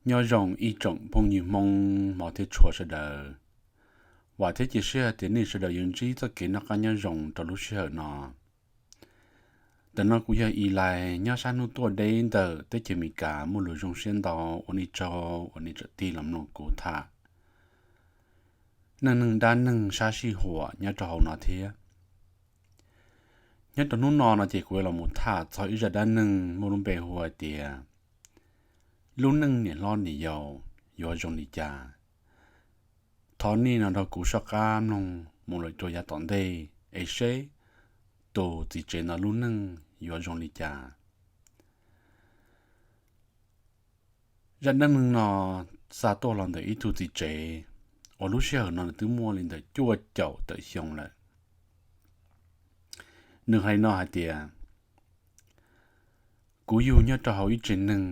Nyob zoo ib tsoom phooj ywg Hmoob hmov thiab tshua sawv daws. Vam thiab cia siab hais tias nej sawv daws yuav ntsib txoj kev noj qab nyob zoo rau lub sij hawm no. Ntawm no kuv yog Ilais nyob sab hnub tuaj deb ntawm teb chaws Amelikas, muaj lus zoo siab ntau ua nej tsaug uas nej tseem tig los mloog kuv tham neej neeg dab neeg sab sij huam nyob rau hauv no thiab. Nyob rau hnub no no ces kuv yuav los mus tham txog ib zaj dab neeg muaj lub npe hu hais tias lub neej niam hlob niam yau yuav zoo li cas. Thov nej no nrog kuv soj qab mloog mus lawm rau yav tom ntej es seb tus txiv tsev no lub neej yuav zoo li cas. Zaj dab neeg no xa tuaj los ntawm ib tug txiv tsev uas lub sij hawm no nws twb muaj li ntawm cuaj caum tawm xyoo lawm. Nws hais li no hais tias, kuv yug nyob rau hauv ib tsev neeg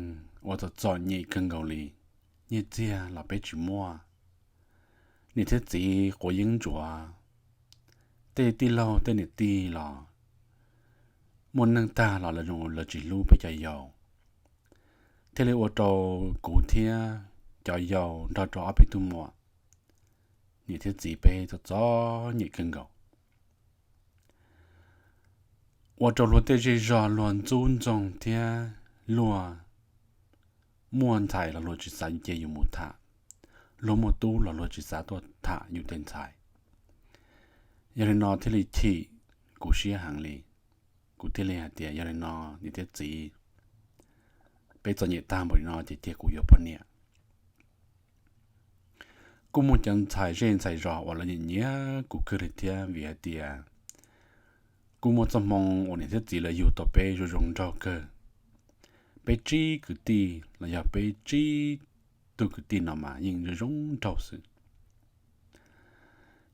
uas txom txom nyem kawg nkaus li, nyiaj txiag los peb tsis muaj, niam thiab txiv quav yeeb ntsuav, tej tij laug tej niam tij los muaj neej tag los lawv tsis hlub peb cov yau, thiaj li ua rau kuv thiab cov yau nrog rau ob peb tug muam, niam thiab txiv peb txom txom nyem kawg nkaus. Ua rau luag tej zej zog luag ntxub ntxoo thiab luag muaj ntxhais los luag tsis xav cia yus mus tham, luag muaj tub los luag tsis xav tuaj tham yus tej ntxhais. Yog li no thiaj li chim kuv siab heev li. Kuv thiaj li hais tias yog li no niam thiab txiv, peb txom nyem tag npaum li no ces cia kuv yuav poj niam. Kuj muaj cov ntxhais zej ntxhais zos uas lawv nyiam nyiam kuv kawg li thiab vim hais tias kuj muaj txoj hmoo uas niam thiab txiv lawv yug tau peb zoo zoo nraug kawg. Peb tsib kwv tij los yog peb tsib tug kwv tij no mas yeej zoo zoo nraug xwb.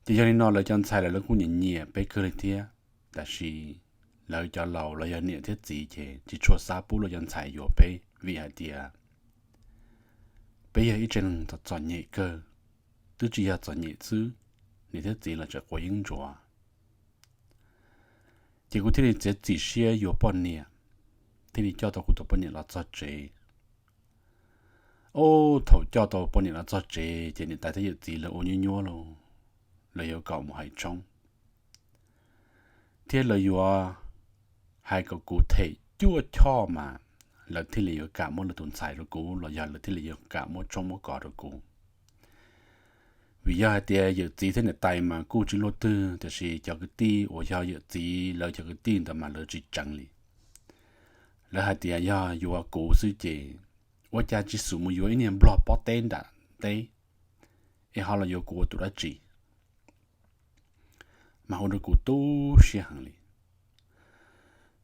Ces yog li no lawv cov ntxhais lawv kuj nyiam nyiam peb kawg li thiab. Tab sis lawv cov laus los yog niam thiab txiv ces tsis tshua xav pub lawv cov ntxhais yuav peb vim hais tias peb yog ib tsev neeg txom txom nyem kawg, twb tsis yog txom nyem xwb, niam thiab txiv los tseem quav yeeb ntsuav. Ces kuv thiaj li txiav txim siab yuav poj niam, thiaj li coj tau kuv tus poj niam los txog tsev. Ub, thaum coj tau poj niam los txog tsev ces niam tais thiab yawm txiv lawv ua nyuaj nyuaj los, lawv yuav kom mus hais tshoob, thiab lawv yuav hais kom kuv them cuaj choj mas lawv thiaj li yuav kam muab lawv tus ntxhais rau kuv los yog lawv thiaj li yuav kam muab tshoob muab kos rau kuv. Vim yog hais tias yawm txiv thiab niam tais mas kuj tsis luaj twg, tiam sis cov kwv tij uas yog yawm txiv lawv cov kwv tij ntawd mas lawv tsis tseev li. Lawv hais tias yog yuav kuv xwb ces ua cas tsis xum mus yuav ib niag nplog pob teb nram teb es ho los yuav kuv ua tus dab tsi, mas ua rau kuv tu siab heev li.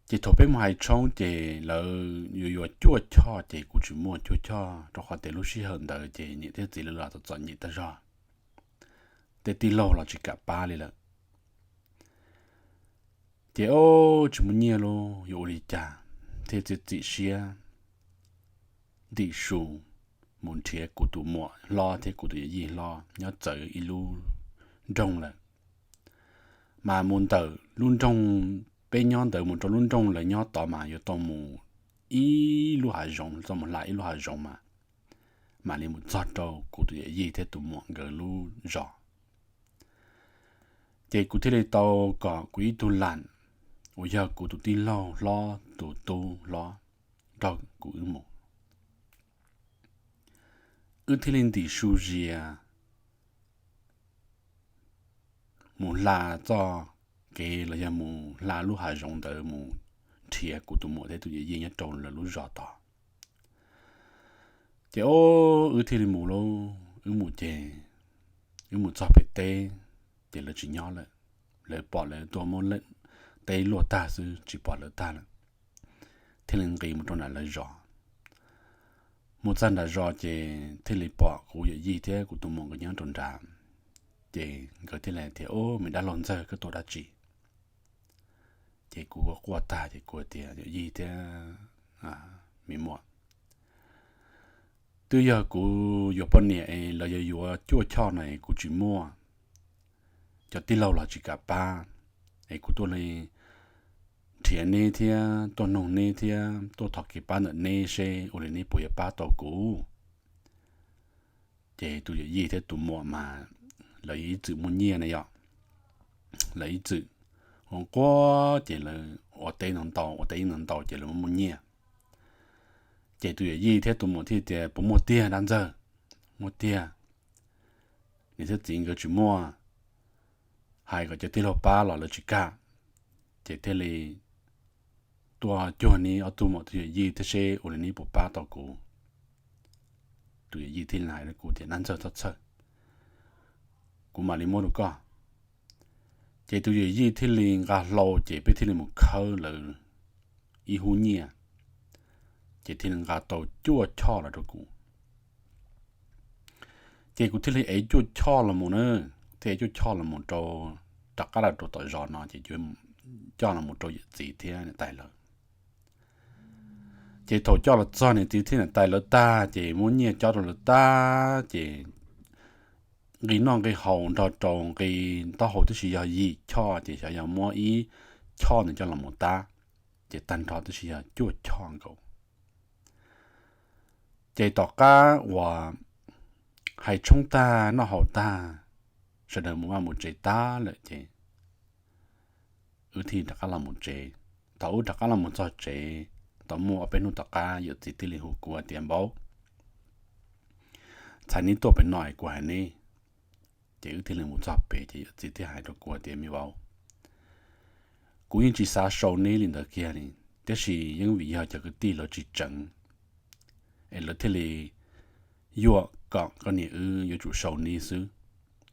Ces thaum peb mus hais tshoob ces lawv yuav yuav cuaj choj ces kuv tsis muaj cuaj choj rau qhov tias lub sij hawm ntawd ces niam thiab txiv lawv los txom txom nyem tag zog, tej tij laug los tsis kam pab li lawm. Ces ob tsis muaj nyiaj lauj, yuav ua li cas, thiaj txiav txim siab ntim su mus nrhiav kuv tus muam hlob thiab kuv tus yawm yij hlob nyob txawv ib lub nroog lawm. Mas mus ntawm lub nroog peb nyob ntawd mus rau lub nroog lawv nyob tod mas yuav tau mus ib lub hav zoov, tau mus hla ib lub hav zoov mas mam li mus txog rau kuv tus yawm yij thiab tus muam nkawd lub zos. Ces kuv thiaj li tau kom kuv ib tug lam uas yog kuv tus tij laug hlob tus tub hlob nrog kuv wb mus. Wb thiaj li ntim su zias mus hla txoj kev los yog mus hla lub hav zoov ntawd mus nrhiav kuv tus muam thiab tus yawm yij nyob rau lawv lub zos tod. Ces ob wb thiaj li mus lauj, wb mus ces wb mus txog pem teb ces lawv tsis nyob lawm, lawv pom lawv tuaj muab teb luaj tag xwb tsis pom lawv tag lawm, thiaj li nqis mus rau nram lawv zos. Mus txog nram zos ces thiaj li pom kuv yawm yij thiab kuv tus muam nkawd nyob rau nrad. Ces nkawd thiaj li tias, Ub, me dab laug ntxawg, koj tuaj dab tsi? Ces kuv quaj tag ces kuv tias, Yawm yij thiab me muam, twb yog kuv yuav poj niam es lawv yuav yuav cuaj choj no es kuv tsis muaj, cov tij laug los tsis kam pab, es kuv tuaj li nrhiav neb thiab tuaj noog neb thiab tuaj thov kev pab ntawm neb seb ua li neb puas yuav pab tau kuv. Ces tus yawm yij thiab tus muam mas lawv ib txwm muaj nyiaj na yom, lawv ib txwm ua nquab ces lawv ua teb ntau ntau, ua teb ntau ntau ces lawv muaj nyiaj. Ces tus yawm yij thiab tus muam thiaj tias, puas muaj tiag dab ntxawg? Muaj tiag. Niam thiab txiv nkawd tsis muaj, hais kom cov tij laug pab los lawv tsis kam, ces thiaj li tuaj cuag neb ob tug muam tus yawm yij thiab seb ua li neb puas pab tau kuv. Tus yawm yij thiaj li hais rau kuv tias, dab ntxawg, txhob txhawj, kuv mam li muab rau koj. Ces tus yawm yij thiaj li nqa hlau ces peb thiaj li mus khawb lawv ib hub nyiaj, ces thiaj li nqa tau cuaj choj los rau kuv. Ces kuv thiaj li ev cuaj choj los mus na, thiaj ev cuaj choj los mus rau, rov qab los rau tom zos no ces coj los mus rau yawm txiv thiab niam tais lawv. Ces thaum coj los txog niam txiv thiab niam tais lawv tag ces muab nyiaj cob rau lawv tag ces nqi noj nqi haus nrog rau nqi taub hau tib si yog yim choj ces xyov yog muab ib choj ntawd coj los mus tab, ces tag nrho tib si yog cuaj choj nkaus. Ces tom qab uas hais tshoob tag noj haus tag, sawv daws mus vaj mus tsev tag lawm ces wb thiaj rov qab los mus tsev. Thaum wb rov qab los mus txog tsev, tau muaj ob peb hnub tom qab yawm txiv thiaj li hu kuv tias, npauv, txhais neb tuaj pem no es kuv hais neb. Ces wb thiaj li mus txog pem ces yawm txiv thiaj hais rau kuv tias, me vauv, kuv yeej tsis xav sau neb li ntawd kiag li, tiam sis yeej vim yog cov kwv tij lawv tsis tseev es lawv thiaj li yuam kom koj niam wb yuav tsum sau neb xwb.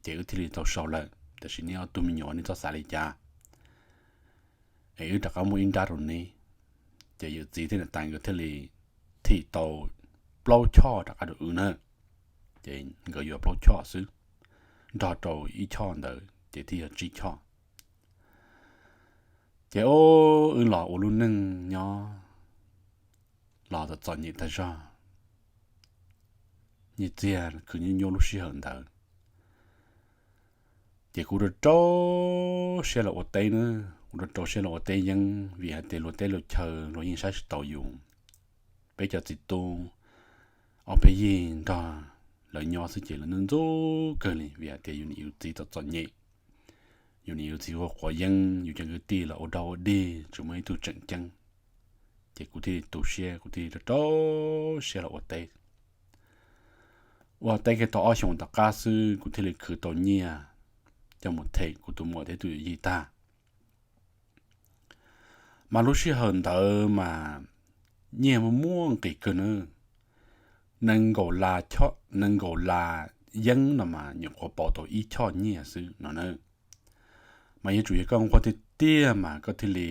Ces wb thiaj li tau sau lawm, tiam sis neb ob tug me nyuam neb txhob xav li cas, es wb rov qab muab ib nrab rau neb. Ces yawm txiv thiab niam tais nkawd thiaj li thim tau plaub choj rov qab rau wb na. Ces nkawd yuav plaub choj xwb, nrog rau ib choj ntawd ces thiaj yog tsib choj. Ces wb los ua lub neej nyob los txom txom nyem tag zog, nyiaj txiag khwv nyuaj nyuaj lub sij hawm ntawd. Ces kuv rau rau siab los ua teb na, kuv rau rau siab los ua teb yeeb vim hais tias luag teb luag chaw luag yeej saib tsis taus yus. Peb cov txiv tub ob peb yig nrog lawv nyob xwb ces lawv ntxub ntxub kawg li vim hais tias yus niam yus txiv txom txom nyem, yus niam yus txiv ua quav yeeb, yus cov kwv tij los ua dog ua dig tsis muaj ib tug tseem ceeb. Ces kuv thiaj li tu siab, kuv thiaj li rau rau siab los ua teb. Ua teb kiag tau ob xyoos tom qab xwb kuv thiaj li khwv tau nyiaj coj mus them kuv tus muam thiab tus yawm yij tag. Mas lub sij hawm ntawd mas nyiaj muaj muaj nqis kawg na, nees nkaum las, nees nkaum las yeeb no mas nyuam qhuav pauv tau ib choj nyiaj xwb no na. Mas yuav tsum yog koj nquag tiag tiag mas koj thiaj li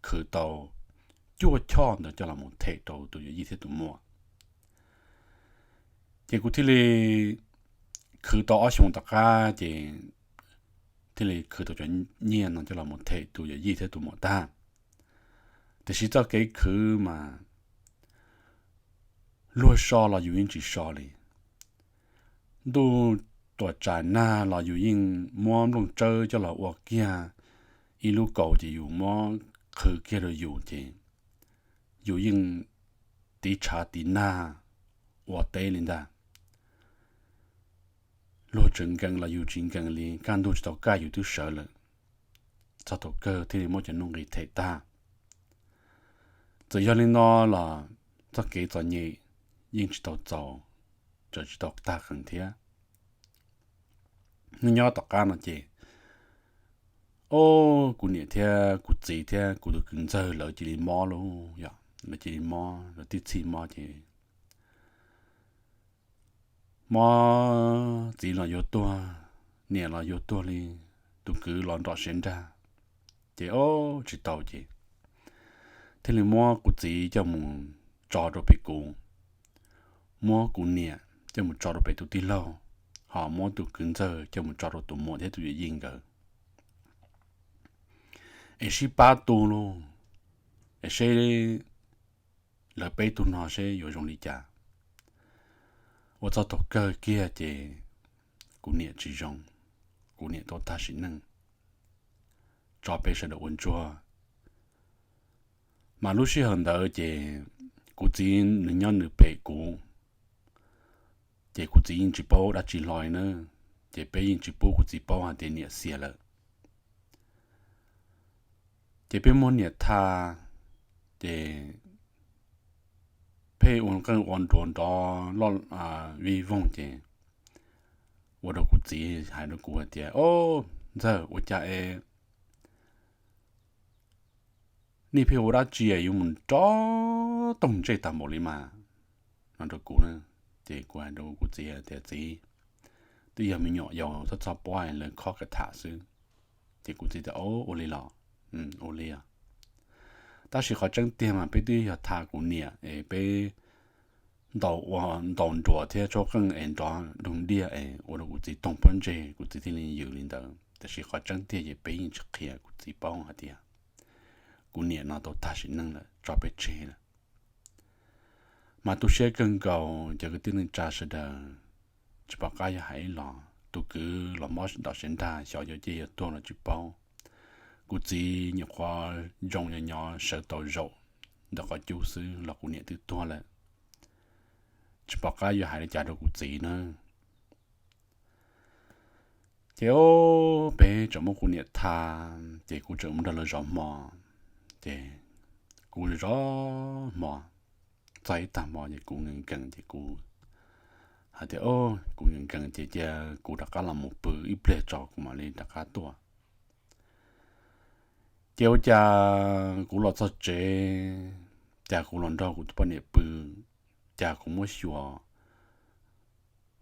khwv tau cuaj choj ntawd coj los them rau tus yawm yij thiab tus muam. Ces kuv thiaj li khwv tau ob xyoos tom qab ces thiaj li khwv tau cov nyiaj no coj los them tus yawm yij thiab tus muam tag. Tiam sis txoj kev khwv mas luag so los yus yeej tsis so li, ntuj tuam tsam nag los yus yeej muab nplooj tsawb coj los ua kiag ib lub kaus ces yus muab qhwv kiag rau yus ces yus yeej tiv tshav tiv nag ua teb li ntag. Luag tseem nkees los yus tsis nkees li, kaj ntug tsis tau kaj yus twb sawv lawm. Txog thaum kawg thiaj li muab cov nuj nqis them tag. Txawm yog li no los txoj kev txom nyem yeej tsis tau txaus, tseem tsis tau tag qees thiab. Nyob nyob tom qab no ces, o, kuv niam thiab kuv txiv thiab kuv tus kwv ntxawg lawv cia li mob lauj, lawv cia li mob, lawv tib txhij mob ces mob txiv los yuav tuag, niam los yuav tuag li, tus kwv los nrom siav nrag. Ces o, tsis tau ces thiaj li muab kuv txiv coj mus tso rau pem kuv, muab kuv niam coj mus tso rau pem tus tij laug, ho muab tus kwv ntxawg coj mus tso rau tus muam thiab tus yawm yij nkawd, es sib pab tu lauj, es seb lawv peb tug no seb yuav zoo li cas. Ua txog thaum kawg kiag ces kuv niam tsis zoo, kuv niam tau tag sim neej, tso peb sawv daws ua ntsuag. Mas lub sij hawm ntawd ces kuv txiv nws nyob nws pem kuv, Ces kuv txiv yeej tsis paub dab tsi hlo li na, ces peb yeej tsis pub kuv txiv paub hais tias niam xiam lawm. Ces peb muab niam tha, ces peb ua qeej ua nruas nrov loj vij voog ces ua rau kuv txiv hais rau kuv hais tias, O, ntxawg, ua cas es nej pheej ua dab tsi yuav mus nrov toog ntsej tag npaum li mas? No rau kuv na. Ces kuv hais rau kuv txiv tias, Txiv, twb yog me nyuam yaus txhob txhob paub, lawv khob ka tham xwb. Ces kuv txiv tias, O, ua li los? Ua li os. Tab sis qhov tseeb tiag mas peb twb yog tha kuv niam es peb ntaus ua ntaus nruas thiab tshuab qeej es nrov doog diaj es ua rau kuv txiv toog pob ntseg, kuv txiv thiaj li yws li ntawd. Tiam sis qhov tseeb tiag ces peb yeej tsis qhia kuv txiv paub hais tias kuv niam no tau tag sim neej lawm, tso peb tseg lawm. Mas tu siab kawg nkaus cov kwv tij neej tsa sawv daws, tsis pom qab yuav hais ib los. Tus kwv los mob ntom siav nrag, xyov yuav ciaj yuav tuag los tsis paub. Kuv txiv nyuam qhuav zoo nyob nyob sawv tau zaum ntawm qhov cub xwb los kuv niam twb tuag lawm. Tsis pom qab yuav hais li cas rau kuv txiv na. Ces peb tseem muab kuv niam tha, ces kuv tseem mus nrog lawv zov hmo. Ces kuv zov hmo txog ib tag hmo ces kuv nkees nkees ces kuv hais tias, Kuv nkees nkees ces cia kuv rov qab los mus pw ib pliag tso kuv mam li rov qab tuaj. Ces ua cas kuv los txog tsev, cas kuv los nrog kuv tus poj niam pw, cas kuv muab xyuas,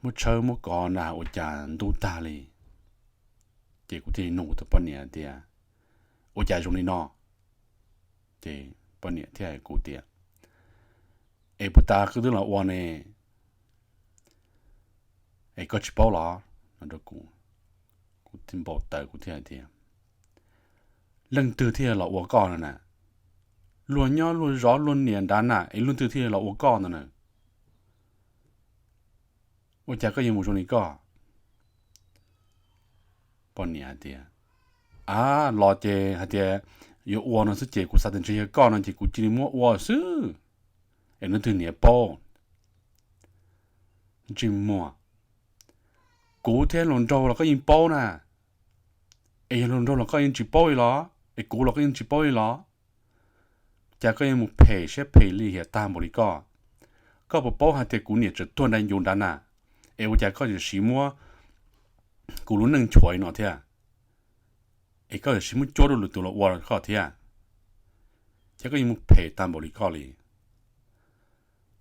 muab tshawb muab kov na ua cas ntub tag li. Ces kuv thiaj li nug kuv tus poj niam tias, Ua cas zoo li no? Ces poj niam thiaj hais kuv tias, Es puag ta koj twb los ua ne, es koj tsis paub los? No rau kuv. Kuv thiaj npau taws kuv thiaj hais tias, Leej twg thiaj los ua koj no na? Luag nyob luag zov luag niam nrad na es leej twg thiaj los ua koj ntawd na? Ua cas koj yuav mus zoo li koj? Poj niam hais tias, A, los ces hais tias yuav ua no xwb ces kuv xav tias ntshe yog koj no ces kuv cia li muab ua xwb, es leej twg niam paub. Ntsej muag, kuv thiab hluas nraug los koj yeej paub na, es yog hluas nraug los koj yeej tsis paub li los? Es kuv los koj yeej tsis paub li los? Cas koj yuav mus phem siab phem lim hiam tag npaum li koj? Koj puas paub hais tias kuv niam tseem tuag nrab ncuv nrad na? Es ua cas koj yuav siv muab kuv lub neej nchuav li no thiab? Es koj yuav siv muab cuab rau lwm tus los ua koj thiab? Cas koj yuav mus phem tag npaum li koj li?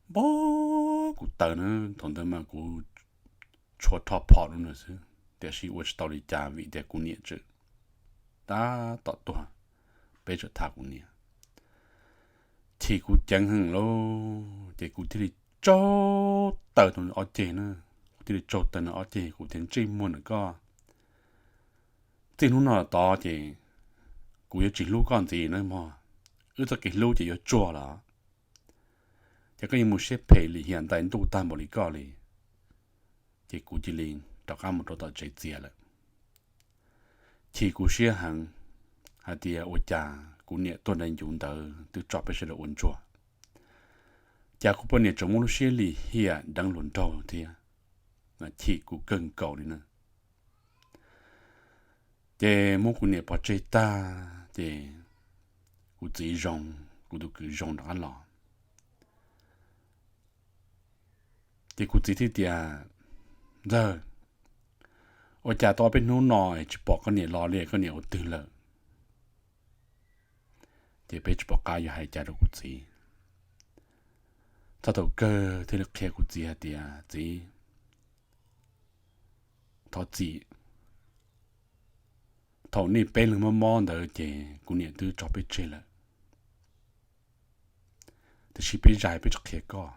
Npau kuv taws na, thaum ntawd mas kuv tshuav rho phom rau nws xwb, tiam sis ua tsis tau li cas vim tias kuv niam tseem tab tom tuag, peb tseem tham kuv niam. Chim kuv ceev heev lauj, ces kuv thiaj li tsaug taws rau nws ob ceg na. Kuv thiaj li tsaug taws nws ob ceg, kuv tias, Ntsej muag na koj, txij hnub no los tod ces kuv yuav tsis hlub koj ntxiv na mog. Wb txoj kev hlub ces yuav tsuag lawm. Ces koj yuav mus siab phem lim hiam ntais ntuj tag npaum li koj li, ces kuv cia li rov qab mus rau tom tsev txias lawm. Chim kuv siab heev hais tias ua cas kuv niam tuag nrab ncuv ntawd twb tso peb sawv daws ua ntsuag, cas kuv poj niam tseem muaj lub siab lim hiam deev hluas nraug thiab. Chim kuv kawg nkaus li na. Ces muab kuv niam pov tseg tag ces kuv txiv zoo, kuv tus kwv zoo rov qab los. Ces kuv txiv thiaj tias, Ntxawg, ua cas tau ob peb hnub no tsis pom koj niam los li, koj niam ua twg lawm? Ces peb tsis pom qab yuav hais cas rau kuv txiv. Txog thaum kawg thiaj li qhia kuv txiv hais tias, Txiv, thov txim, thaum nej peb leeg mob mob ntawd ces kuv niam twb tso peb tseg lawm, tiam sis peb zais peb tsis qhia koj.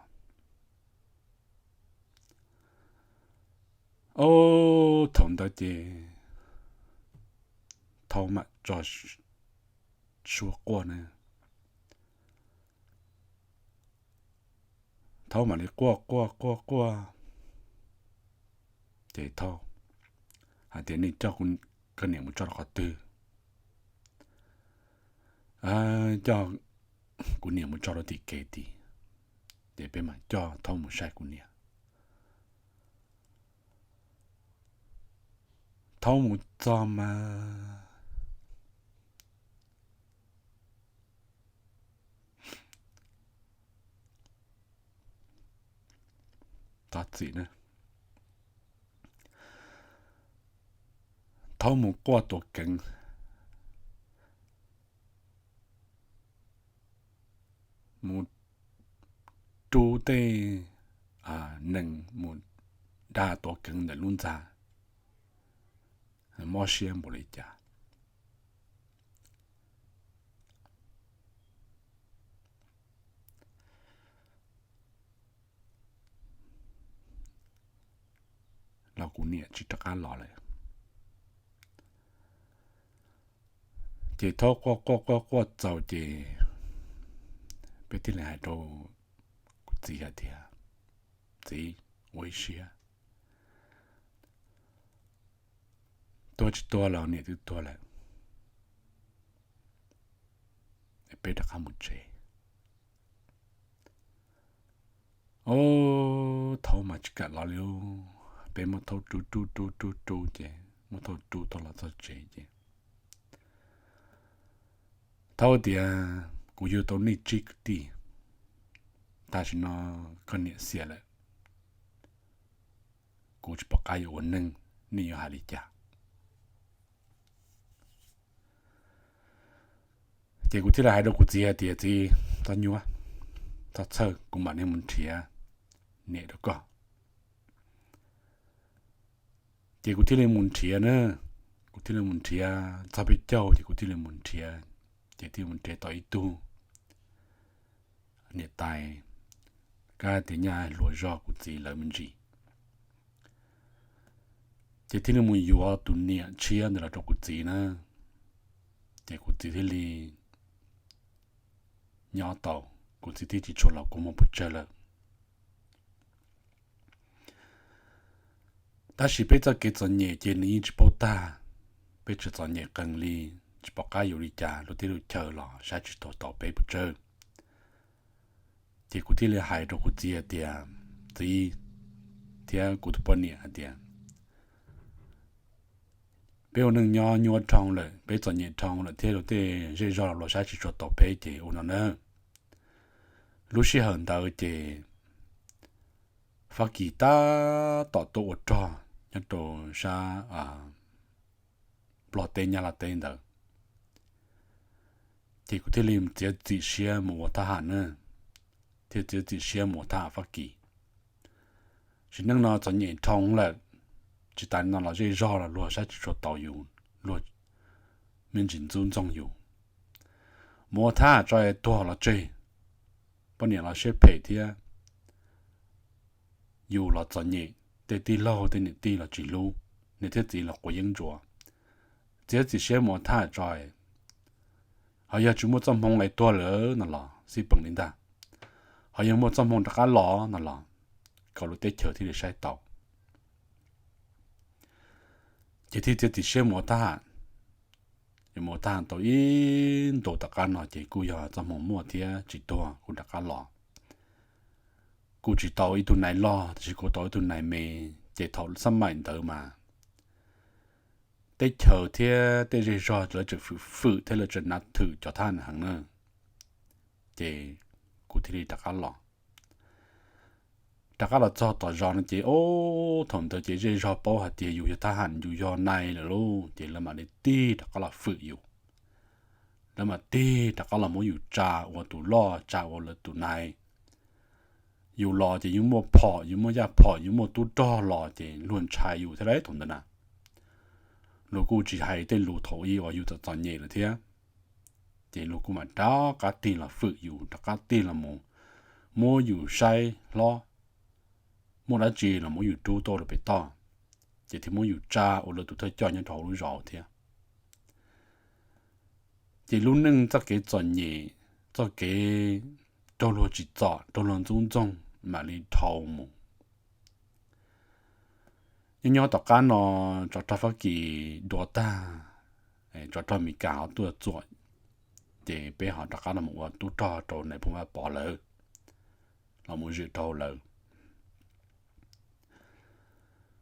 Ob, thaum ntawd ces Thaub mam tso suab quaj na. Thaub mam li quaj quaj quaj quaj. Ces Thaub hais tias, Nej coj koj niam mus tso rau qhov twg? Coj kuv niam mus tso rau tim kev tid. Ces peb mam coj Thaub mus saib kuv niam. Thaub mus txog mas, txim, Thaub mus quaj tuav keev, mus rub tej nees mus da tuav keev ntawm lub ntxa, mob siab npaum li cas. Los kuv niam tsis rov qab los lawm. Ces Thaub quaj quaj quaj quaj txaus ces peb thiaj li hais rau kuv txiv hais tias, Txiv, ua ib siab, tuag tsis tuag los niam twb tuag lawm, peb rov qab mus tsev. Ob, Thaub mas tsis kam los li. Peb muab Thaub rub rub rub rub rub ces muab Thaub rub tau los txog tsev ces Thaub tias, Kuv yug tau nej tsib kwv tij, tam sim no koj niam xiam lawm, kuv tsis pom qab yuav ua neeg, nej yuav hais li cas? Ces kuv thiaj li hais rau kuv txiv hais tias, Txiv, txhob nyuaj, txhob txhawj, kuv mam li mus nrhiav niam rau koj. Ces kuv thiaj li mus nrhiav na, kuv thiaj li mus nrhiav txog peb caug ces kuv thiaj li mus nrhiav, ces thiaj mus nrhiav tau ib tug niam tais, kab tias nyaj hluas zog kuv txiv lawv me ntsis. Ces thiaj li mus yuav tus niam tshiab ntawd los rau kuv txiv na. Ces kuv txiv thiaj li nyob tau, kuv txiv thiaj tsis tshua los kua muag pes tsawg lawm. Tab sis peb txoj kev txom nyem ces nws yeej tsis paub tag, peb tseem txom nyem qees li, tsis pom qab yuav li cas, lub teb lub chaw los saib tsis tau taus peb pes tsawg. Ces kuv thiaj li hais rau kuv txiv hais tias, Txiv, thiab kuv tus poj niam hais tias, peb ua neej nyob nyuaj dhau lawm, peb txom nyem dhau lawm thiab luag tej zej zog los saib tsis tshua taus peb ces ua no na. Lub sij hawm ntawd ces Fab Kis tab tom tuaj ua rog nyob rau sab Nplog teb Nyab Laj teb ntawd. Ces kuv thiaj li txiav txim siab mus ua thab ham na, thiaj txiav txim siab mus ua thab ham Fab Kis. Sim neej no txom nyem dhau lawm, tsis tas li no los zej zog los luag saib tsis tshua taus yus, luag me ntsis ntxub ntxoog yus. Mus ua thab ham tso es tuag los tseg, poj niam los siab phem thiab, yus los txom nyem, tej tij laug tej niam tij los tsis hlub, niam thiab txiv los quav yeeb ntsuav. Txiav txim siab mus ua thab ham tso, ho yog tsis muaj txoj hmoo es tuag lawm no los xij peem li ntag, ho yog muaj txoj hmoo rov qab los no los kom lub teb chaws thiaj li saib tau. Ces thiaj txiav txim siab mus ua thab ham. Ces mus ua thab ham tau ib ntus tom qab no ces kuj yog txoj hmoo muaj thiab tsis tuag kuj rov qab los. Kuj tsis tau ib tug nais loj tab sis kuj tau ib tug nais me. Ces thaum xab maim ntawd mas teb chaws thiab tej zej zog lawv tseem fwm fwm thiab lawv tseem nav thwm cov thab ham heev na. Ces kuv thiaj li rov qab los. Rov qab los txog tom zos no ces ob, thaum ntawd ces zej zog paub hais tias yus yog thab ham, yus yog nais lawm lauj, ces lawv mam li tig rov qab los fwm yus. Lawv mam tig rov qab los muab yus tsa ua tus loj, tsa ua lawv tus nais. Yus los ces yus muaj phom, yus muaj yaj phom, yus muaj tub rog los ces luag ntshai yus thiab lauj thaum ntawd na. Luag kuj tsis hais tej lus thaum ub uas yus txom txom nyem lawm thiab. Ces luag kuj mam rov qab tig los fwm yus, rov qab tig los mus muab yus saib hlob, muaj dab tsi los muab yus rub tuaj rau pem toj, ces thiaj muab yus tsa ua lawv tus thawj coj nyob rau hauv lub zos thiab. Ces lub neej txoj kev txom nyem, txoj kev raug luag tsim txom, raug luag ntxub ntxoog mam li dhau mus. Nyob nyob tom qab no tsov rog Fab Kis dua tag, tsov rog Amelikas ho tuaj txuam, ces peb ho rov qab los mus ua tub rog rau nais phoo Vaj Pov lawv, los mus zwm rau lawv.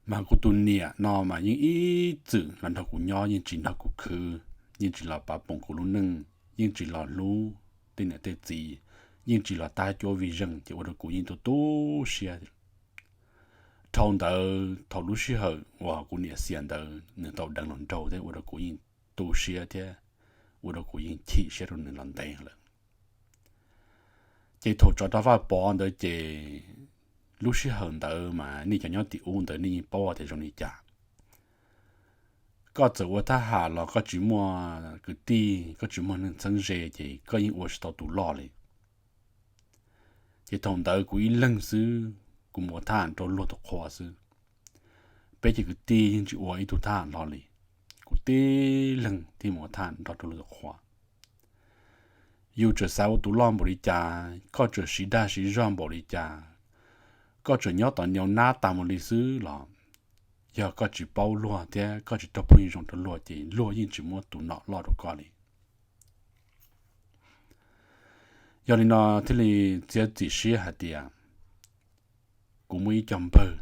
Mas kuv tus niam no mas yeej ib txwm los nrog kuv nyob, yeej tsis nrog kuv khwv, yeej tsis los pav poom kuv lub neej, yeej tsis los hlub tej niam tej txiv, yeej tsis los tab cuab vij zeej, ces ua rau kuv yeej tu tu siab. Dhau ntawd thaum lub sij hawm uas kuv niam xiam ntawd nws tau deev los nraug thiab ua rau kuv yeej tu siab thiab ua rau kuv yeej chim siab rau nws los ntev lawm. Ces thaum tsov rog Vaj Pov ntawd ces lub sij hawm ntawd mas nej cov nyob tim ub ntawd nej yeej paub tias zoo li cas. Koj txawm ua thab ham los koj tsis muaj kwv tij, koj tsis muaj neeg txheeb ze ces koj yeej ua tsis tau tus loj li. Ces thaum ntawd kuv ib leeg xwb, kuv mus ua thab ham rau luag tus qhua xwb. Peb cov kwv tij yeej tsis ua ib tug thab ham hlo li, kuv tib leeg thiaj mus ua thab ham nrog rau luag tus qhua. Yus tseem xav ua tus loj npaum li cas, koj tseem siv dag siv zog npaum li cas, koj tseem nyob tom nyau nab tas mus li xwb los, yog koj tsis paub luag thiab koj tsis raug phooj ywg zoo rau luag ces luag yeej tsis muab tus nom loj rau koj li. Yog li no thiaj li txiav txim siab hais tias kuv muaj ib co npawg,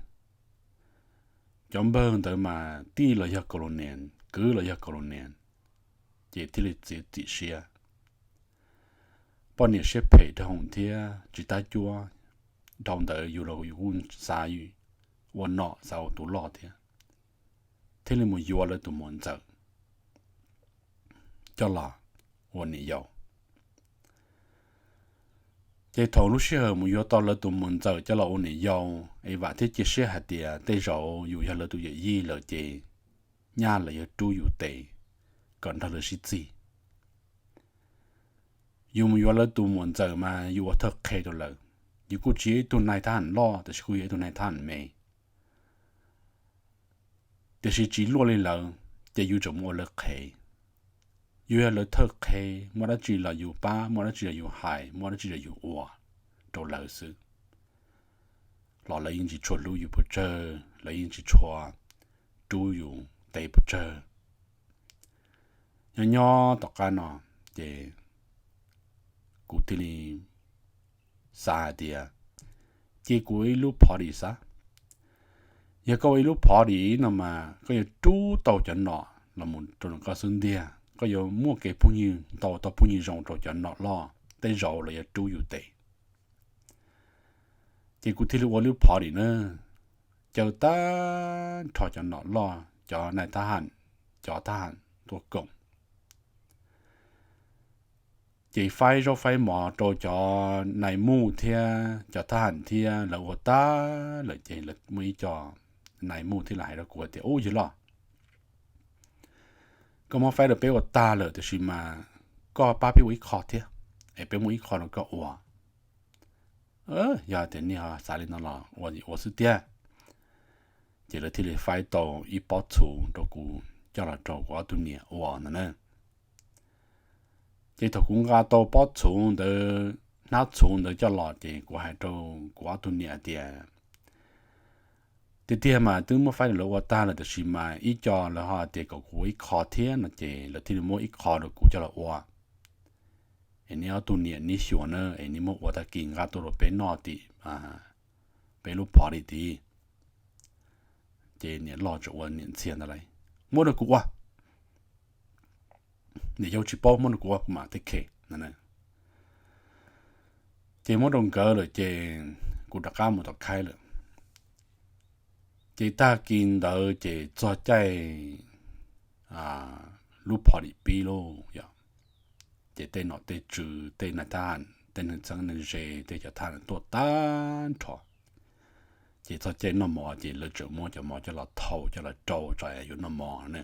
cov npawg ntawd mas tij los yog kaus laus nias, kwv los yog kaus laus nias, ces thiaj li txiav txim siab. Poj niam siab phem dhau thiab tsis tab cuab, dhau ntawd yus los yus kuj xav ua nom xav ua tus loj thiab, thiaj li mus yuav lawv tus muam ntxawm coj los ua niam yau. Ces thaum lub sij hawm mus yuav tau lawv tus muam ntxawm coj los ua niam yau, es vam thiab cia siab hais tias tej zaum yus yog lawv tus yawm yij lawm ces nyaj lawv yuav rub yus tes kom nrog lawv sib txig. Yus mus yuav lawv tus muam ntxawm mas yus ua thawj qhe rau lawv. Yus kuj tsis yog ib tug nais thab ham loj, tab sis kuj yog ib tug nais thab ham me. Tiam sis tsis luaj li lawv, ces yus tseem mus ua lawv qhev. Yus yog lawv thawj qhe, muaj dab tsi los yus pab, muaj dab tsi los yus hais, muaj dab tsi los yus ua rau lawv xwb, los lawv yeej tsis tshua hlub yus pes tsawg, lawv yeej tsis tshua rub yus tes pes tsawg. Nyob nyob tom qab no, ces kuv thiaj li xav hais tias cia kuv ua ib lub party xav. Yog koj ua ib lub party no mas koj yuav rub tau cov nom los mus rau koj xwb ntiag, koj yuav muaj kev phooj ywg, tau tau phooj ywg zoo rau cov nom loj, tej zaum los yuav rub yus tes. Ces kuv thiaj li ua lub party na, caw tag nrho cov nom loj, cov nais thab ham, cov thab ham tuaj koom. Ces faib zaub faib mov rau cov nais muj thiab cov thab ham thiab lawv ua tag lawm ces lawv muaj ib co nais muj thiab lawv hais rau kuv tias, Ub, yawg loj, koj muab faib rau peb ua tag lawm tiam sis mas koj pab peb ua ib qho thiab, es peb muaj ib qho rau koj ua. Yog tias nej xav li no los ua xwb tiag. Ces lawv thiaj li faib tau ib pob txhuv rau kuv coj los rau kuv ob tug niam ua no na. Ces thaum kuv nqa tau pob txhuv ntawd, hnab txhuv ntawd coj los ces kuv hais rau kuv ob tug niam tias, Tiag tiag mas twb muab faib rau lawv ua tag lawm tiam sis mas ib co lawv ho tias kom kuv ua ib qho thiab no ces lawv thiaj li muab ib qho rau kuv coj los ua. Es neb ob tug niam neb xyuas na, es neb muab ua tag kis nqa tuaj rau peb noj tim peb lub party tid. Ces niam loj tseem ua niam ntxhias ntawd lauj, Muab rau kuv ua, niam yau tsis paub, muab rau kuv ua kuv mam take care. Ces muab rau nkawd lawm ces kuv rov qab mus tom khaib lawm. Ces tag kis ntawd ces txog caij lub party pib lauj, ces tej nom tej tswv, tej nais thab ham, tej neeg txheeb neeg ze, tej cov thab ham tuaj tag nrho. Ces txog caij noj mov ces lawv tseem muab cov mov coj los thau coj los rau tso yuav noj mov na.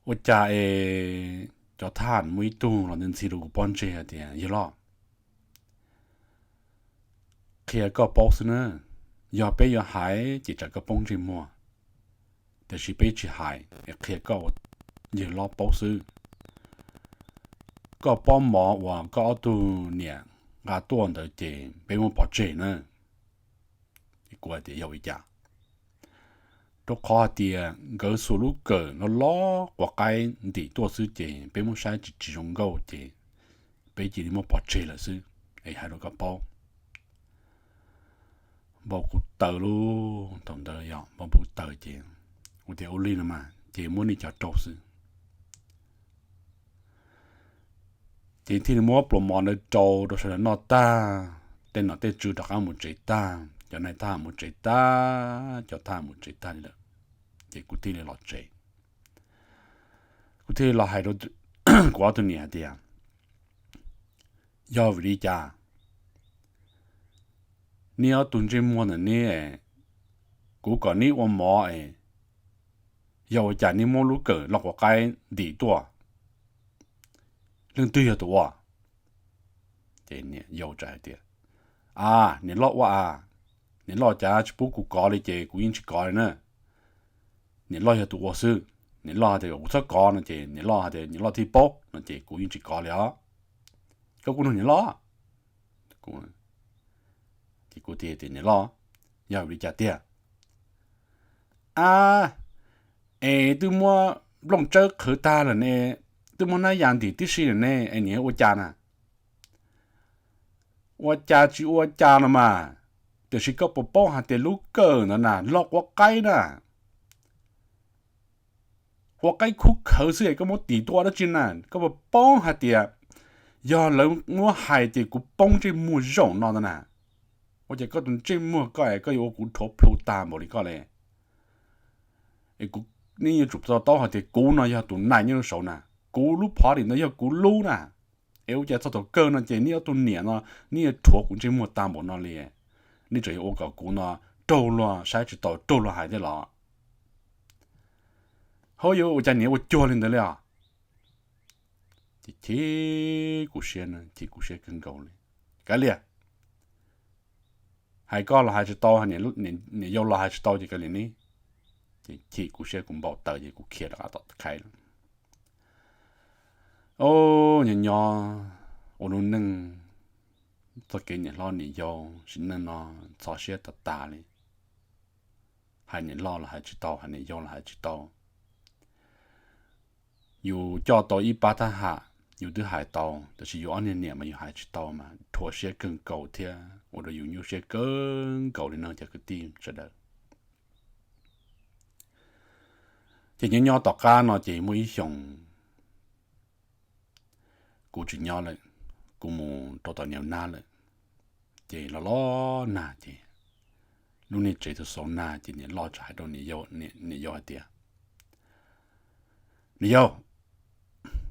Ua cas es cov thab ham muaj ib tug los ntxhi rau kuv pob ntseg hais tias, Yawg loj, qhia koj paub xwb na, yog peb yuav hais ces tsam koj poob ntsej muag, tiam sis peb tsis hais, qhia koj ua yawg loj paub xwb. Koj pob mov uas koj ob tug niam nqa tuaj ntawd ces peb muab pov tseg na. Kuv hais tias, Yog ua cas? Rau qhov hais tias nkawd xuas lub kawm loj loj quav qaib ntim tuaj xwb ces peb muab saib tsis tsis zoo nkauj ces peb cia li muab pov tseg lawm xwb, es hais rau koj paub. npau kuv taws lauj. Thaum ntawd yog npau kuv taws ces kuv tias ua li no mas ces muab nej cov rau xwb. Ces thiaj li muab pluas mov ntawd rau rau sawv daws noj tag, tej nom tej tswv rov qab mus tsev tag, cov nais thaj mus tsev tag, cov thaj mus tsev tag li lawm, ces kuv thiaj li los tsev. Kuv thiaj li los hais rau kuv ob tug niam hais tias, yog vim li cas neb ob tug ntsej muag ntawm neb, kuv kom neb ua mov es yog ua cas neb muab lub kawm loj quav qaib ntim tuaj, leej twg yog tus ua? Ces niam yau txawm hais tias, a, niam loj ua a, niam loj cas tsis pub kuv kov li ces kuv yeej tsis kov li na. Niam loj yog tus ua xwb, niam loj hais tias kom kuv txhob kov no ces niam loj hais tias niam loj thiaj paub no ces kuv yeej tsis kov li os. Koj kuj nug niam loj. Ces kuv thiaj tias niam loj, yog vim li cas tiag? A, es twb muab nplooj tsawb qhwv tag lawm ne, twb muab nab yas ntim tib si lawm ne es niam ua cas na? Ua cas tsis ua cas no mas, tiam sis koj puas paub hais tias lub kawm ntawd na loj quav qaib na, quav qaib khub khawv xwb es koj muab tim tuaj dab tsi na? Koj puas paub hais tias yog lawv muab hais ces kuv poob ntsej muag zaum no ntag na. Ua cas koj tus ntsej muag koj es koj yuav ua kuv rhuav plhu tag npaum li koj li? Es kuv, nej yuav tsum to taub hais tias kuv no yog tus nais nyob rau saud na, kuv lub party ntawd yog kuv lub na. Es ua cas txog thaum kawg no ces neb ob tug niam no neb yuav rhuav kuv ntsej muag tag npaum no li? Neb tseem yuav ua kom kuv no raug luag saib tsis taus raug luag hais thiab los? Hauj, yuav ua cas niam ua cuag li ntawd li os? Ces chim kuv siab, chim kuv siab kawg nkaus li. Kav liam, hais koj los hais tsis tau, niam yau los hais tsis tau ces kav liam ne. Ces chim kuv siab kuv npau taws ces kuv khiav rov qab tom khaib lawm. Nyob nyob ua lub neej, txoj kev niam hlob niam yau sim neej no txhov siab tas tas li. Hais niam loj los hais tsis tau, hais niam yau los hais tsis tau. Yus coj tau ib pab thab ham yus twb hais tau, tab sis yus ob niag niam mas yus hais tsis tau mas rhuav siab kawg nkaus thiab ua rau yus nyuaj siab kawg nkaus li no cov kwv tij sawv daws. Ces nyob nyob tom qab no ces muaj ib xyoos kuv tsis nyob lawm, kuv mus rau tom niam nab lawm. Ces los los nag ces lub niag tsev txaus xaus nag ces niam loj txawm hais rau niam yau hais tias, niam yau,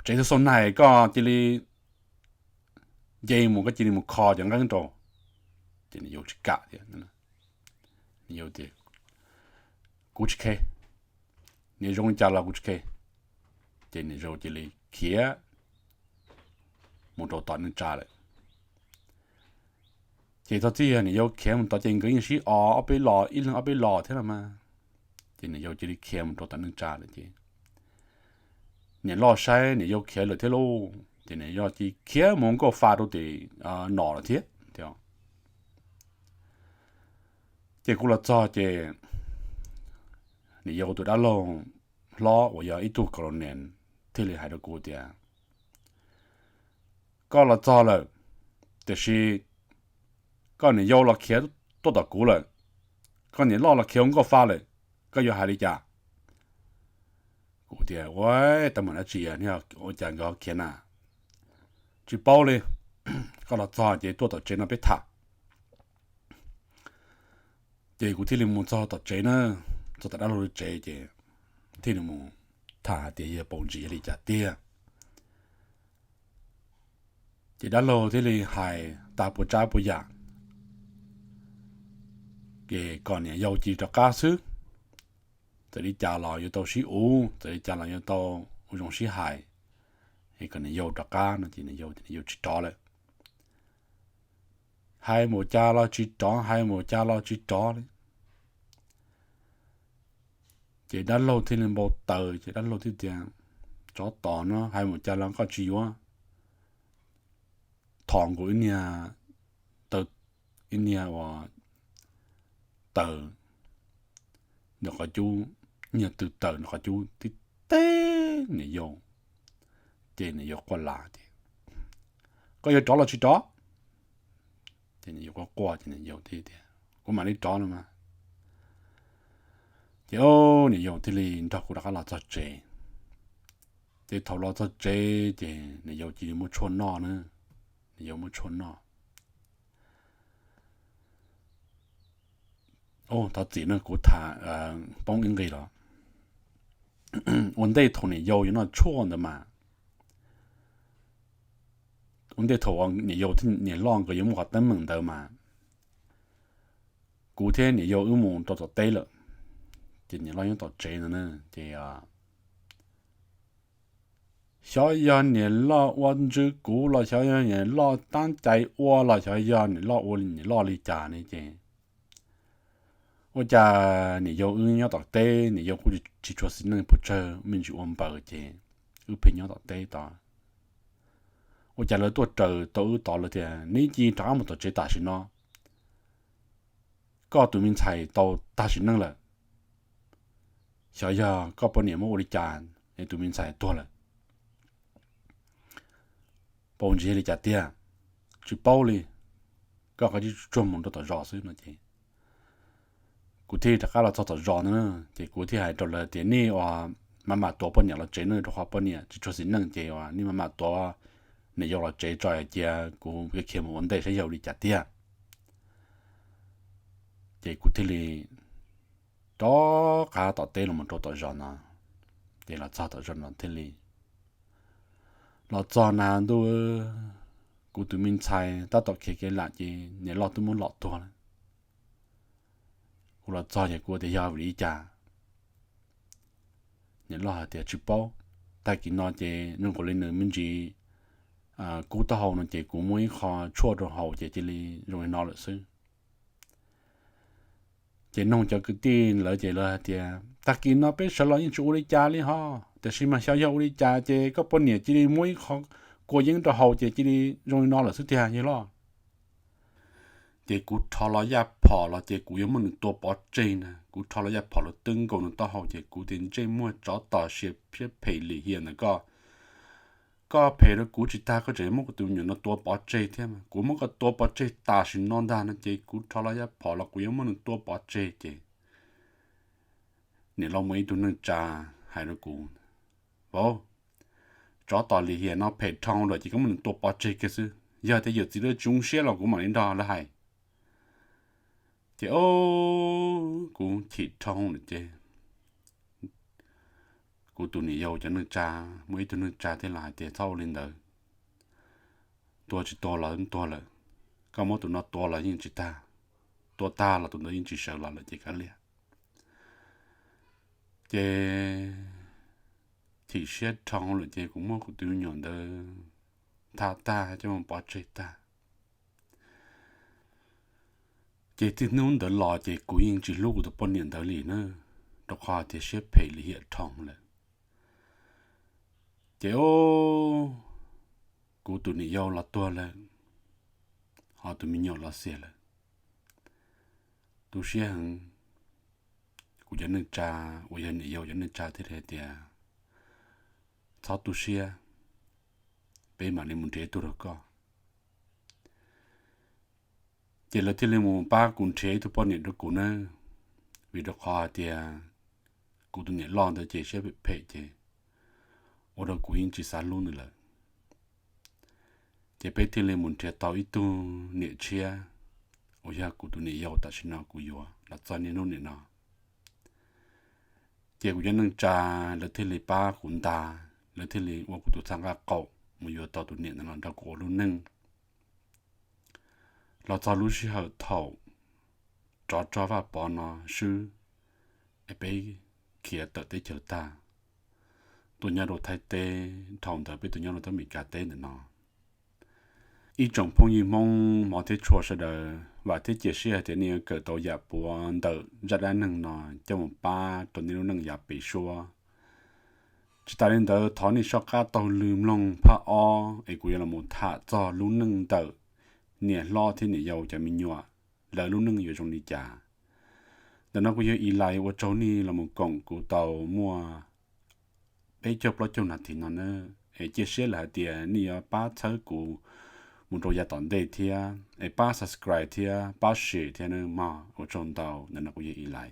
tsev txaus xaus nag koj cia li nce mus, koj cia li mus kho cov nqeeb rau. Ces niam yau tsis kam thiab. Niam yau tias, kuv tsis khe, niam zoo li cas los kuv tsis khe. Ces niam yau cia li khiav mus rau tom neej tsa lawm. Ces txog txij niam yau khiav mus tod ces nkawd yeej sib os ob peb los, ib leeg ob peb los thiab los mas. Ces niam yau cia li khiav mus rau tom neej tsa lawm ces niam loj saib niam yau khiav lawm thiab lauj, ces niam yau cia li khiav mus nkauj fa rau tim nom lawm thiab. Ces kuv los txog ces niam yau tus dab laug hlob uas yog ib tug colonel thiaj li hais rau kuv tias, koj los txog lawm, tiam sis koj niam yau los khiav tuaj tom kuv lawm, koj niam loj los khiav ua nkauj fa lawm, koj yuav hais li cas? Kuv tias, ua, tau mus dab tsi, ua cas nkawd ho khiav na? Tsis paub li, koj los txog ces tuaj tom tsev no peb tham. Ces kuv thiaj li mus txog tom tsev na, txog tom dab laug tsev ces thiaj li mus tham hais tias yog paus ntsis yog li cas tiag. Ces dab laug thiaj li hais tas puas tsav puas yam, ces kom niam yau cia li rov qab xwb. Txawm li cas los yuav tau sib uv, txawm li cas los yuav tau ua zoo sib hais, es kom niam yau rov qab no ces niam yau tsis rov lawm. Hais mus cas los tsis rov, hais mus cas los tsis rov li. Ces dab laug thiaj li npau taws ces dab laug thiaj tias, tsov tom no, hais mus cas los koj tsis yuav thom nkaus ib niag taw, ib niag uas taws ntawm qhov cub, ib niag tw taws ntawm qhov cub tib teg niam yau, ces niam yau quaj las tias, koj yuav rov los tsis rov? Ces niam yau quaj quaj ces niam yau thiaj tias, kuv mam li rov no mas. Ces niam yau thiaj li nrog kuv rov qab los txog tsev. Ces thaum los txog tsev ces niam yau cia li muab tshuaj noj na, niam yau muab tshuaj noj. Thov txim no kuv tham poob ib nqi los. Ua ntej thaum niam yau yuav noj tshuaj ntawd mas, ua ntej thaum niam yau niam loj nkawd yuav muaj qhov teeb meem ntawd mas, kuv thiab niam yau wb mus rau tom teb lawm, ces niam loj nyob tom tsev no na. Ces xyov yog niam loj ua ntsw kuv los xyov yog niam loj tab cai ua los xyov yog niam loj ua niam loj li cas ne ces ua cas niam yau wb nyob tom teb, niam yau kuj tsis tshua xis neej puas tsawg me ntsis ua npaws ces wb pheej nyob tom teb tod. Ua cas lawv tuaj raws tau wb tod lawv tias neb cia li rov qab mus tom tsev tam sim no, koj tus me ntxhais tau tag sim neej lawm, xyov yog koj poj niam muab ua li cas es tus me ntxhais tuag lawm. Paub ntsis li cas tiag, tsis paub li, koj qab tib tsuag mus rau tom zos xwb no ces kuv thiaj rov qab los txog tom zos no ces kuv thiaj hais rau lawv tias nej ua mam mam tuav poj niam los tsev no rau qhov poj niam tsis tshua xis neej ces ua nej mam mam tuav niam yau los tsev tso cia kuv khiav mus ua ntej saib yog ua li cas tiag. Ces kuv thiaj li rov qab tom teb los rau tom zos no, ces los txog tom zos no thiaj li los txog na ntuj, kuv tus me ntxhais tab tom khiav kev lam ces niam loj twb muab lom tuag lawm. Kuv los txog ces kuv tias yog vim li cas, niam loj hais tias tsis paub, tag kis no ces zoo nkaus li nws me ntsis kub taub hau no ces kuv muab ib qho tshuaj rau haus ces cia li zoo li no lawm xwb. Ces noog cov kwv tij lawv ces lawv hais tias tag kis no peb sawv los yeej tsis ua li cas li ho, tiam sis mas xyov yog ua li cas ces koj poj niam cia li muab ib qho kua yeeb rau haus ces cia li zoo li no lawm xwb tiag yawg loj. Ces kuv rho los yaj phom los ces kuv yuav muab nws tua pov tseg na, kuv rho los yaj phom los twb nkaus nws taub hau ces kuv tias ntsej muag tsov tom siab phem lim hiam ntawm koj, koj phem rau kuv tsis tag koj tseem muab kuv tus me nyuam no tua pov tseg thiab mas kuv muab koj tua pov tseg tam sim no ntag no ces kuv rho los yaj phom los kuv yuav muab nws tua pov tseg ces niam loj muaj ib tug neej tsa hais rau kuv, vauv, tsov tom lim hiam no phem dhau lawm ces koj muab nws tua pov tseg kiag xwb, yog tias yawm txiv lawv tsis zoo siab los kuv mam li nrog lawv hais. Ces o, kuv chim dhau lawm ces kuv tus niam yau cov neej tsa, muaj ib tug neej tsa thiaj los hais tias txhob ua li ntawd, tua tsis tua los tuag lawm, koj muab tus no tua los yeej tsis tag, tua tag los tus ntawd yeej tsis sawv los lawm ces kav liam. Ces chim siab dhau lawm ces kuv muab kuv tus me nyuam ntawd tha tag coj mus pov tseg tag. Ces txij hnub ntawd los ces kuv yeej tsis hlub kuv tus poj niam ntawd li na, rau qhov tias siab phem lim hiam dhau lawm. Ces o, kuv tus niam yau los tuag lawm, ho tus me nyuam los xiam lawm, tu siab heev. Kuv cov neej tsa uas yog niam yau cov neej tsa thiaj li hais tias txhob tu siab, peb mam li mus nrhiav ib tug rau koj. Ces lawv thiaj li mus pab kuv nrhiav ib tug poj niam rau kuv na, vim rau qhov hais tias kuv tus niam loj ntawd ces siab phem phem ces ua rau kuv yeej tsis xav hlub nws lawm. Ces peb thiaj li mus nrhiav tau ib tug niam tshiab uas yog kuv tus niam yau tam sim no kuv yuav los txog niaj hnub nim no. Ces kuv cov neej tsa lawv thiaj li pab kuv nta, lawv thiaj li ua kuv tus txhab nqaj qaum mus yuav tau tus niam ntawd los nrog kuv ua lub neej. Los txog lub sij hawm thaum tsov rog Vaj Pov no swb, es peb khiav tawm teb chaws tag tuaj nyob rau Thaib teb, dhau ntawd peb tuaj nyob rau teb Meskas teb ntawm no. Ib tsoom phooj ywg Hmoob hmov thiab tshua sawv daws, vam thiab cia siab hais tias nej yuav kawm tau yam puav ntawm zaj dab neeg no coj mus pab rau nej lub neej yav pem suab. Tsis tas li ntawd thov nej soj qab taug lw mloog phaj ob es kuv yuav los mus tham txog lub neej ntawm niam hlob thiab niam yau cov me nyuam, lawv lub neej yuav zoo li cas. Ntawm no kuv yog Ilais ua tsaug nej los mus koom kuv tau muaj peb caug plaub caug nas this no na, es cia siab lawm hais tias nej yuav pab txhawb kuv mus rau yav tom ntej thiab es pab subscribe thiab pab share thiab nawb mog. Ua tsaug ntau, ntawm no kuv yog Eli.